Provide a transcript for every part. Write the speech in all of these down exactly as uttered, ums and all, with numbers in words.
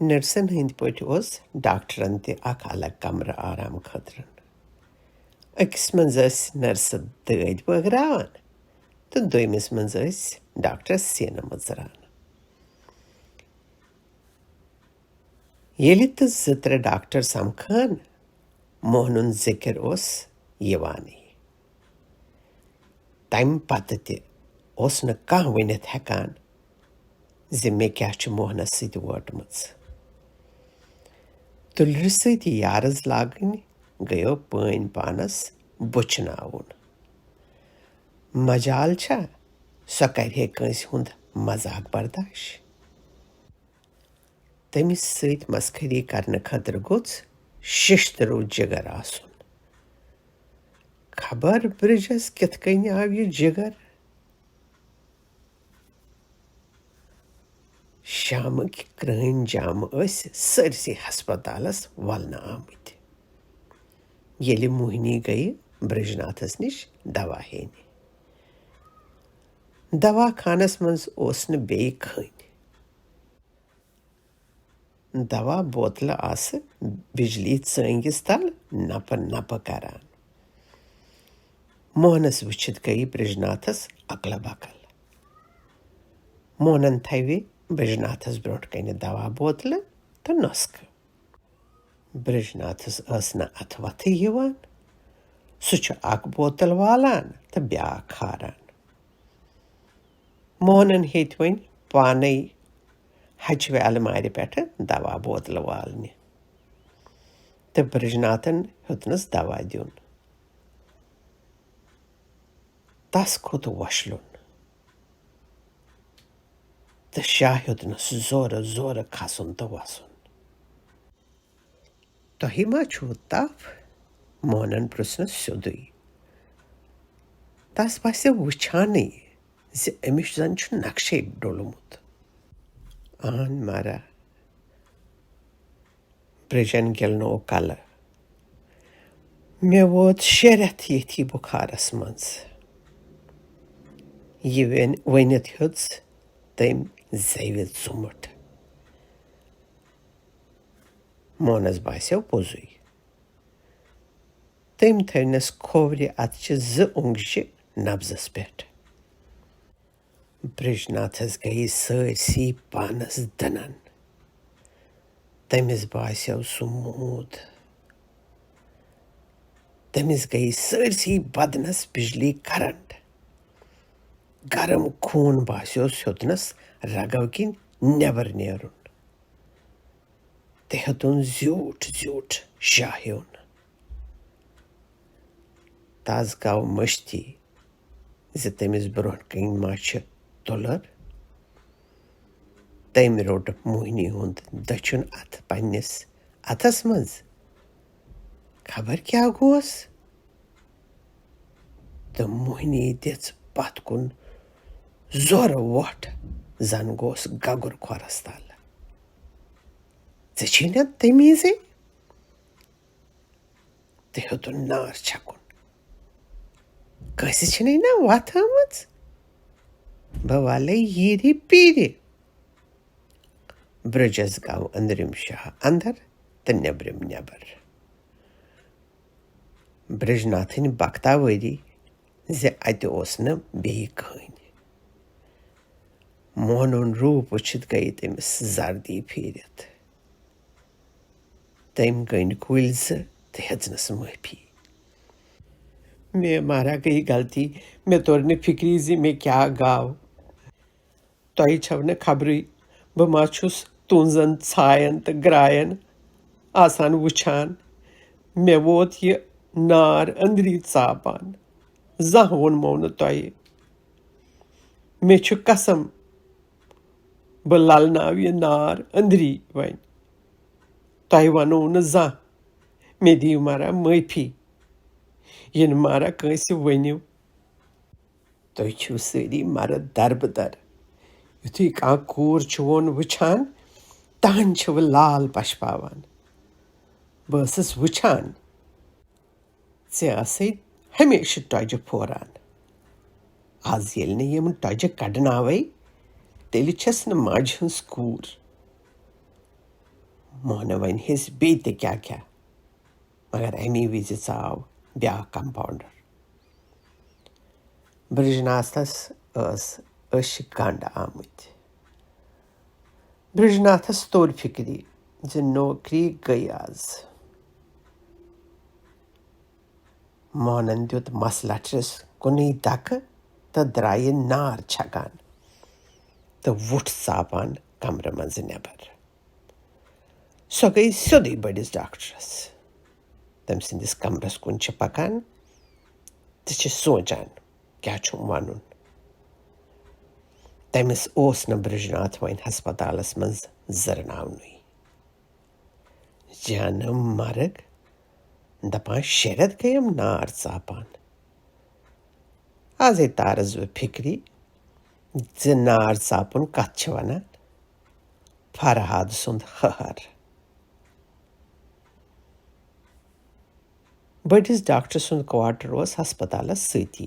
نرسن ہٕنٛدۍ پٲٹھۍ اوس ڈاکٹرن تہِ اکھ الگ کمرٕ آرام خٲطرٕ۔ أکِس منٛز ٲسۍ نرسہٕ دٲدۍ بٲگراوان تہٕ دوٚیمِس منٛز ٲسۍ ڈاکٹر سینہٕ مٕژران۔ ییٚلہِ تہٕ زٕ ترٛےٚ ڈاکٹر سمکھان، موہنُن ذِکِر اوس یِوانٕے۔ تَمہِ پتہٕ تہِ اوس نہٕ کانٛہہ ؤنِتھ ہٮ۪کان زِ مےٚ کیٛاہ چھُ موہنس سۭتۍ وٲٹمٕژ۔ تُلرِ سۭتۍ یارٕز لاگٕنۍ گٔیو پٲنۍ پانس بُچھناوُن۔ مجال چھا، سۄ کرِہے کٲنٛسہِ ہُنٛد مذاق برداش؟ تٔمِس سۭتۍ مسخری کرنہٕ خٲطرٕ گوٚژھ ششتٕرو جگر آسُن۔ خبر برجس کِتھ کٔنۍ آو یہِ جگر؟ شامٕکۍ کرٛہٕنۍ جامہٕ ٲسۍ سٲرسٕے ہسپتالس ولنہٕ آمٕتۍ، ییٚلہِ موہنی گٔیہِ برجناتھس نِش دوا ہینہِ۔ دوا خانس منٛز اوس نہٕ بیٚیہِ کٕہٕنۍ۔ دوا بوتلہٕ آسہٕ بجلی ژٲنٛگِس تل نپہٕ نپہٕ کران۔ موہنس وٕچھِتھ گٔیہِ برجناتھس اکلہٕ بکل۔ موہنن تھاوِ برجناتھس برونٛٹھ کنہِ دوا بوتلہٕ تہٕ نۄسخہٕ۔ برجناتھس ٲس نہٕ اتھٕ وتھٕے یِوان۔ سُہ چھُ اکھ بوتل والان تہٕ بیاکھ ہاران۔ موہنن ہیٚتۍ وۄنۍ پانے ہچوِ المارِ پٮ۪ٹھٕ دوا بوتلہٕ والنہِ تہٕ برجناتھن ہیوٚتنس دوا دیُن۔ تس کھوٚت وۄشلُن تہٕ شاہ ہیوٚتنس زورٕ زورٕ کھسُن تہٕ وسُن۔ "تۄہہِ ما چھُو تپھ؟" موہنن پرُژھنس سیوٚدُے۔ تس باسیو وٕچھانٕے زِ أمِس زن چھُ نقشے ڈوٚلمُت۔ اہن مارا، برجن گِلنوو کلہٕ۔ مےٚ ووت شےٚ رٮ۪تھ ییٚتھی بُخارس منٛز۔ یہِ ؤنۍ-، ؤنِتھ ہیوٚژ تٔمۍ زیوِ ژُمُٹھ۔ مونس باسیو پوٚزُے۔ تٔمۍ تھٲونس کھوورِ اتچہِ زٕ اونگجہِ نبضس پٮ۪ٹھ۔ برجناتھس گٔیہِ سٲرسٕے پانس دٕنن۔ تٔمِس باسیو سُہ موٗد۔ تٔمِس گٔیہِ سٲرسٕے بدنس بجلی کرنٹ۔ گرم خوٗن باسیو سیوٚدنس رگو کِنۍ نٮ۪بر نیرُن۔ تہٕ ہیوٚتُن زیوٗٹھ زیوٗٹھ شاہ ہیوٚن۔ تس گوٚو مٔشتھٕے زِ تٔمِس برونٛہہ کنہِ ما چھِ تُلر۔ تٔمۍ روٚٹ موہنی ہُنٛد دٔچھُن اتھٕ پننِس اتھس منٛز۔ خبر کیٛاہ گوس؟ تہٕ موہنی دِژ پتھ کُن زورٕ وۄٹھ، زن گوس گگُر کھۄرس تل۔ "ژےٚ چھے نا تمیٖزٕے؟" تہٕ ہیوٚتُن نار چھکُن۔ "کٲنٛسہِ چھنَے نا وتھ آمٕژ؟ بہٕ والے ییٖرِ پیٖرِ۔" برجس گوٚو أنٛدرِم شاہ اندر تہٕ نیٚبرِم نیٚبر۔ برجناتھٕنۍ بختاوٲری زِ اتہِ اوس نہٕ بیٚیہِ کٕہٕنۍ۔ موہنُن روٗپ وٕچھِتھ گٔیہِ تٔمِس زردی پھیٖرِتھ۔ تٔمۍ گٔنٛڈۍ کُلۍ زٕ تہٕ ہیٚژنس معٲفی۔ "مےٚ مارا گٔیہِ غلطی، مےٚ توٚر نہٕ فِکری زِ مےٚ کیٛاہ گاو۔ تۄہہِ چھَو نہٕ خبرٕے، بہٕ ما چھُس تُنٛزن ژھاین تہٕ گراین آسان وُچھان۔ مےٚ ووت یہِ نار أنٛدری ژاپان۔ زانٛہہ ووٚنمو نہٕ تۄہہِ۔ مےٚ چھُ قسم، بہٕ للناو یہِ نار أنٛدری وۄنۍ۔ تۄہہِ ونو نہٕ زانٛہہ۔ مےٚ دِیِو مارا معٲفی۔ یہِ نہٕ مارا کٲنٛسہِ ؤنِو۔" تُہۍ چھِو سٲری مرد دربدر۔ یُتھُے کانٛہہ کوٗر چھُ ووٚن وٕچھان، تہن چھِوٕ لال پشپاوان۔ بہٕ ٲسٕس وٕچھان، ژےٚ ٲسٕے ہمیشہٕ ٹۄجہِ پھوران۔ از ییٚلہِ نہٕ یِم ٹۄجہِ کڑناوے، تیٚلہِ چھَس نہٕ ماجہِ ہٕنٛز کوٗر۔ موہنن ونہِ ہس بیٚیہِ تہِ کیٛاہ کیٛاہ، مگر امی وِزِ ژاو بیٛاکھ کمپاونڈر۔ برجناتھس ٲس أچھ گنڈ آمٕتۍ۔ برجناتھس توٚر فِکرِ زِ نوکری گٔے آز۔ موہنن دیُت مس لٹھرِس کُنُے دکہٕ تہٕ درٛایہِ نار چھکان تہٕ وُٹھ ژاپان کمرٕ منٛزٕ نٮ۪بر۔ سۄ گٔیہِ سیوٚدُے بٔڑِس ڈاکٹرس۔ تٔمۍ سٕنٛدِس کمرس کُن چھِ پکان تہٕ چھِ سونٛچان، کیٛاہ چھُم ونُن؟ تٔمِس اوس نہٕ برجناتھ وۄنۍ ہسپتالس منٛز زرناونُے۔ جانہٕ مرگ، دپان شےٚ رٮ۪تھ گٔیم نار ژاپان۔ ازے تارس بہٕ فِکرِ زِ نار ژاپُن کتھ چھِ ونان۔ فرہاد سُنٛد ہہر۔ بٔڑِس ڈاکٹر سُنٛد کواٹر اوس ہسپتالس سۭتی۔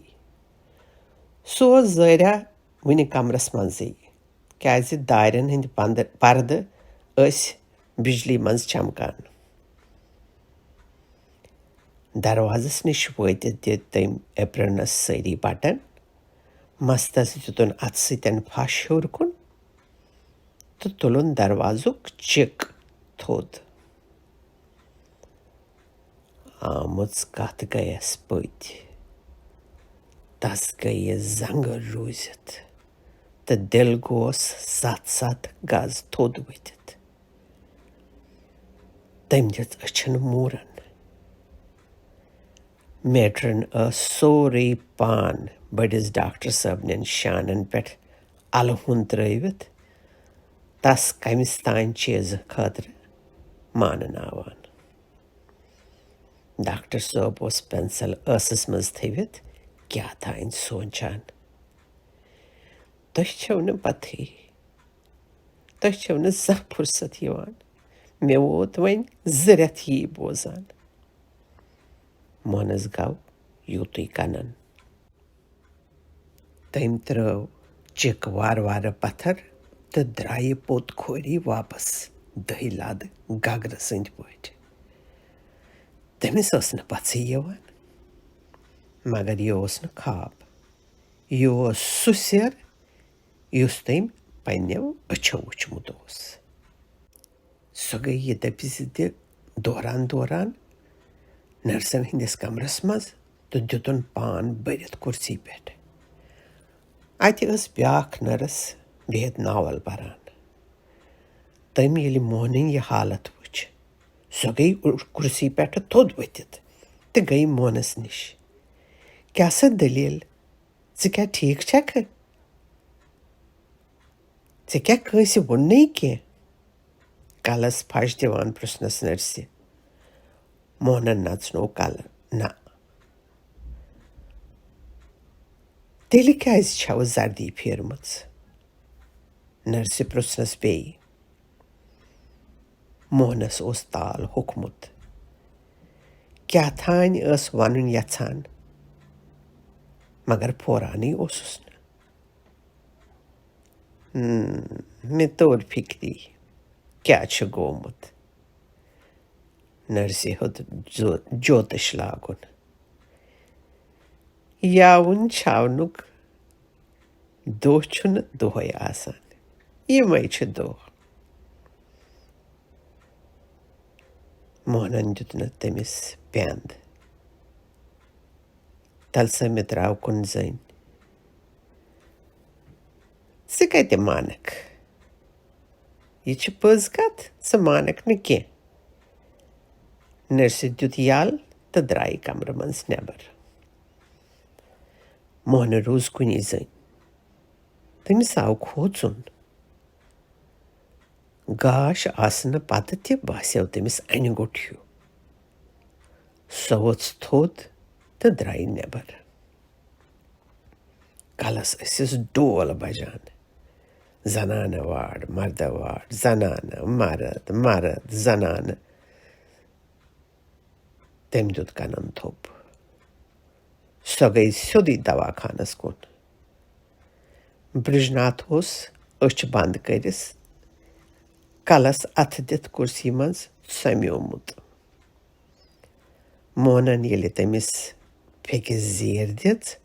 سُہ اوس ظٲہرہ وُنہِ کمرس منٛزٕے، کیازِ دارٮ۪ن ہٕنٛدۍ پندٕ-، پردٕ ٲسۍ بجلی منٛز چمکان۔ دروازس نِش وٲتِتھ دِتۍ تٔمۍ ایپرنس سٲری بٹن، مستس دِتُن اتھٕ سۭتۍ پھش ہیوٚر کُن تہٕ تُلُن دروازُک چِک تھوٚد۔ آمٕژ کتھ گٔیس پٔتۍ۔ تس گٔیہِ زنٛگہٕ روٗزِتھ تہٕ دِل گوس ستھ ستھ گز تھوٚد ؤتھِتھ۔ تٔمۍ دِژ أچھن موٗرن۔ میٹرن ٲس سورُے پان بٔڑِس ڈاکٹر صٲبنٮ۪ن شانن پٮ۪ٹھ الہٕ ہُن ترٲوِتھ تس کمِس تام چیزٕ خٲطرٕ مانناوان۔ ڈاکٹر صٲب اوس پینسل ٲسس منٛز تھٲوِتھ کیٛاہ تام سونچان۔ تۄہہِ چھَو نہٕ پتہٕے، تۄہہِ چھَو نہٕ زانٛہہ فرصت یِوان۔ مےٚ ووت وۄنۍ زٕ رٮ۪تھ یی بوزان۔ موہنس گوٚو یوٗتُے کنن۔ تٔمۍ ترٲو چِک وارٕ وارٕ پتھر تہٕ درٛایہِ پوٚت کھوری واپس دٔہۍ لد گگرٕ سٕنٛدۍ پٲٹھۍ۔ تٔمِس ٲس نہٕ پژھٕے یِوان، مگر یہِ اوس نہٕ خواب۔ یہِ اوس سُہ سیر، یُس تٔمۍ پننٮ۪و أچھو وُچھمُت اوس۔ سۄ گٔیہِ یہِ دٔپِتھ زِ دوران دوران نرسن ہٕنٛدِس کمرس منٛز تہٕ دِتُن پان بٔرِتھ کُرسی پٮ۪ٹھ۔ اتہِ ٲس بیٛاکھ نرس بِہِتھ ناول پران۔ تٔمۍ ییٚلہِ موہنٕنۍ یہِ حالت وُچھ، سۄ گٔیہِ اُ-، کُرسی پٮ۪ٹھٕ تھوٚد ؤتھِتھ تہٕ گٔیہِ موہنس نِش۔ کیٛاہ سا دٔلیٖل؟ ژٕ کیٛاہ ٹھیٖک چھکھٕ؟ ژےٚ کیٛاہ کٲنٛسہِ ووٚننُے کینٛہہ؟ کلس پھش دِوان پرژھنس نرسہِ۔ موہنن نژنوو کلہٕ۔ نہ۔ تیٚلہِ کیٛازِ چھَو زردی پھیرمٕژ؟ نرسہِ پرژھنس بیٚیہِ۔ موہنس اوس تال ہوٚکھمُت۔ کیٛاہ تھانۍ ٲس ونُن یژھان، مگر پھورانٕے اوسُس نہٕ۔ ہم، مےٚ توٚر فِکری، کیٛاہ چھُ گوٚمُت۔ نرسہِ ہیوٚت جو-، جوتٕش لاگُن۔ یاوُن چھاونُک دۄہ چھُنہٕ دۄہے آسان، یِمے چھِ دۄہ۔ موہنن دیُت نہٕ تٔمِس پیٚند۔ تلسٲمِتھ درٛاو کُن زٔنۍ۔ ژٕ کتہِ مانکھ؟ یہِ چھِ پٔز کتھ، ژٕ مانکھ نہٕ کینٛہہ۔ نرسہِ دیُت یل تہٕ درٛایہِ کمرٕ منٛز نٮ۪بر۔ موہنہٕ روٗز کُنی زٔنۍ۔ تٔمِس آو کھوژُن۔ گاش آسنہٕ پتہٕ تہِ باسیو تٔمِس انہِ گوٚٹ ہیوٗ۔ سۄ ؤژھ تھوٚد تہٕ درٛایہِ نٮ۪بر۔ کلس ٲسِس ڈول بجان۔ زنانہٕ وارڈ، مردٕ وارڈ، زنانہٕ، مرد، مرد، زنانہٕ۔ تٔمۍ دیُت کنن تھوٚپ۔ سۄ گٔیہِ سیوٚدُے دواخانس کُن۔ برجناتھ اوس أچھ بنٛد کٔرِتھ کلس اتھٕ دِتھ کُرسی منٛز سمیومُت۔ موہنن ییٚلہِ تٔمِس پھیٚکِس زیٖر دِژ،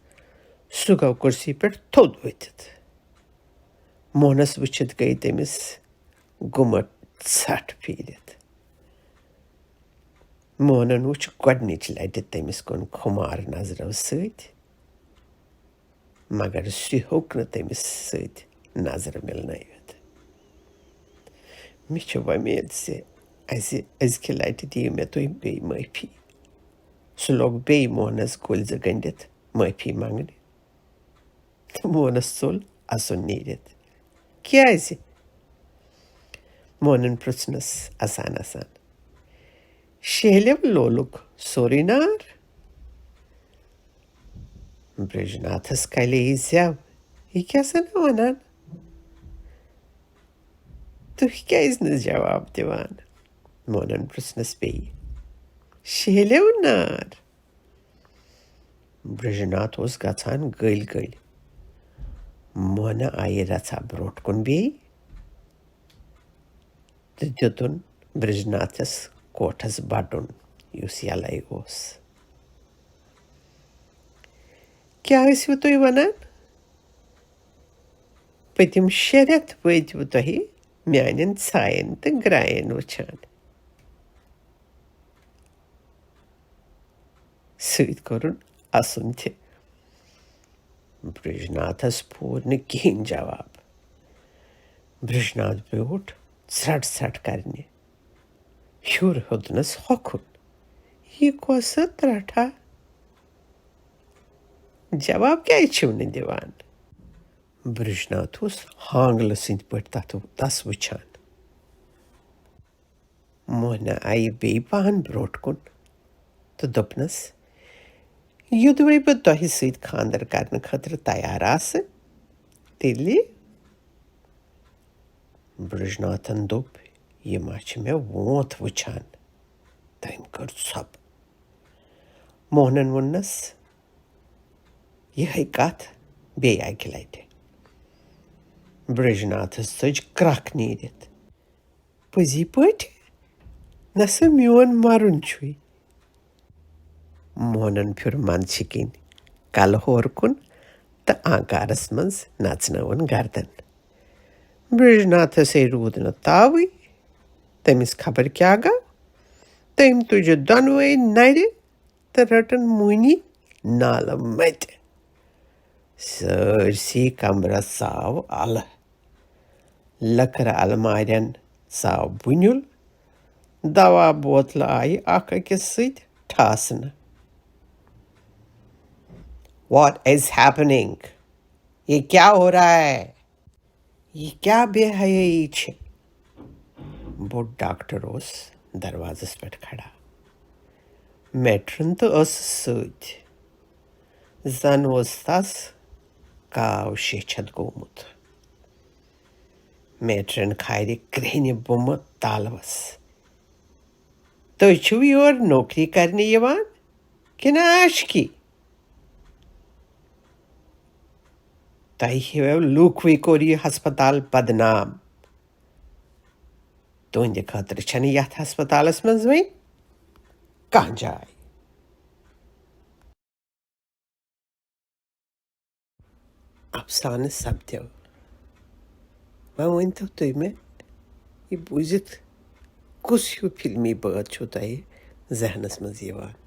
سُہ گوٚو کُرسی پٮ۪ٹھ تھوٚد ؤتھِتھ۔ موہنس وٕچھِتھ گٔیہِ تٔمِس گُمٹ ژھٹھ پھیٖرِتھ۔ موہنن وُچھ گۄڈنِچ لٹہِ تٔمِس کُن خُمار نظرو سۭتۍ، مگر سُہ ہیوٚک نہٕ تٔمِس سۭتۍ نظرٕ مِلنٲوِتھ۔ مےٚ چھِ وۄمید زِ اَسہِ أزکہِ لٹہِ دِیِو مےٚ تُہۍ بیٚیہِ معٲفی۔ سُہ لوٚگ بیٚیہِ موہنس کُلۍ زٕ گٔنٛڈِتھ معٲفی منٛگنہِ۔ تہٕ موہنس ژوٚل اَژُن نیٖرِتھ۔ "کیٛازِ؟" موہنن پرٛژھنس اَسان اَسان۔ "شیہلیو لولُک سورُے نار؟" برجناتھس کلے یہِ زٮ۪و۔ "یہِ کیٛاہ سا نہٕ وَنان؟ تُہۍ کیٛازِ نہٕ جواب دِوان؟" موہنن پرٛژھنس بیٚیہِ۔ "شیہلیو نار؟" برجناتھ اوس گژھان گٔلۍ گٔلۍ۔ موہنہ آیہِ رژھا برٛونٛٹھ کُن بیٚیہِ تہٕ دیُتُن برجناتھس کوٹھس بٹُن، یُس یلے اوس۔ "کیٛاہ ٲسِو تُہۍ ونان؟ پٔتِم شےٚ رٮ۪تھ وٲتِو تۄہہِ میانٮ۪ن ژاین تہٕ گراین وٕچھان۔" سۭتۍ کوٚرُن اَسُن تہِ۔ برجناتھس پھوٗر نہٕ کِہیٖنۍ جواب۔ برجناتھ بیوٗٹھ ژھرٹ ژھرٹ کرنہِ۔ ہیوٚر ہیوٚتنس ہۄکھُن۔ "یہِ کۄس سا ترٛٹھا؟ جواب کیٛازِ چھِو نہٕ دِوان؟" برجناتھ اوس ہانگلہٕ سٕنٛدۍ پٲٹھۍ تتھ، تس وٕچھان۔ موہنہ آیہِ بیٚیہِ پہن برٛونٛٹھ کُن تہٕ دوٚپنس، "یوٚدوَے بہٕ تۄہہِ سۭتۍ خانٛدر کرنہٕ خٲطرٕ تیار آسہٕ، تیٚلہِ؟" برجناتھن دوٚپ، "یہِ ما چھِ مےٚ وونٛتھ وٕچھان؟" تٔمۍ کٔر ژھۄپہٕ۔ موہنن ووٚننس یِہے کتھ بیٚیہِ اکہِ لٹہِ۔ برجناتھس ژٔج کرکھ نیٖرِتھ۔ "پٔزی پٲٹھۍ؟ نہ سا میون مرُن چھُے۔" موہنن پھِر منٛدچھِ کِنۍ کلہٕ ہورٕ کُن تہٕ آنکارس منٛز نژنٲوٕن گردن۔ برجناتھس ہے روٗد نہٕ تاوٕے، تٔمِس خبر کیٛاہ گوٚو۔ تٔمۍ تُجہِ دۄنوَے نرِ تہٕ رٔٹٕن مُنی نالہٕ مٔتۍ۔ سٲرسٕے کمرس ژاو الہٕ۔ لٔکرٕ المارٮ۪ن ژاو بُنیُل۔ دوا بوتلہٕ آیہِ اکھ أکِس سۭتۍ ٹھاسنہٕ۔ "What is happening؟ یہ کیا ہو رہا ہے؟" "یہِ کیٛاہ بے حیٲیی چھِ؟" بوٚڑ ڈاکٹر اوس دروازس پٮ۪ٹھ کھڑا۔ میٹرن تہٕ ٲسٕس سۭتۍ۔ زن اوس تس کاو شیچھتھ گوٚمُت۔ میٹرن کھارِ کرٛیٚہنہِ بُمہٕ تالوس۔ "تُہۍ چھِو یور نوکری کرنہِ یِوان کِنہٕ عاشقی؟ تۄہہِ ہِوٮ۪و لوٗکوٕے کوٚر یہِ ہسپتال بدنام۔ تُہنٛدِ خٲطرٕ چھَنہٕ یتھ ہسپتالس منٛز وۄنۍ کانٛہہ جاے۔" افسانہٕ سپدیو۔ وۄنۍ ؤنۍتو تُہۍ مےٚ، یہِ بوٗزِتھ کُس ہیوٗ فِلمی بٲتھ چھُو تۄہہِ ذہنس منٛز یِوان؟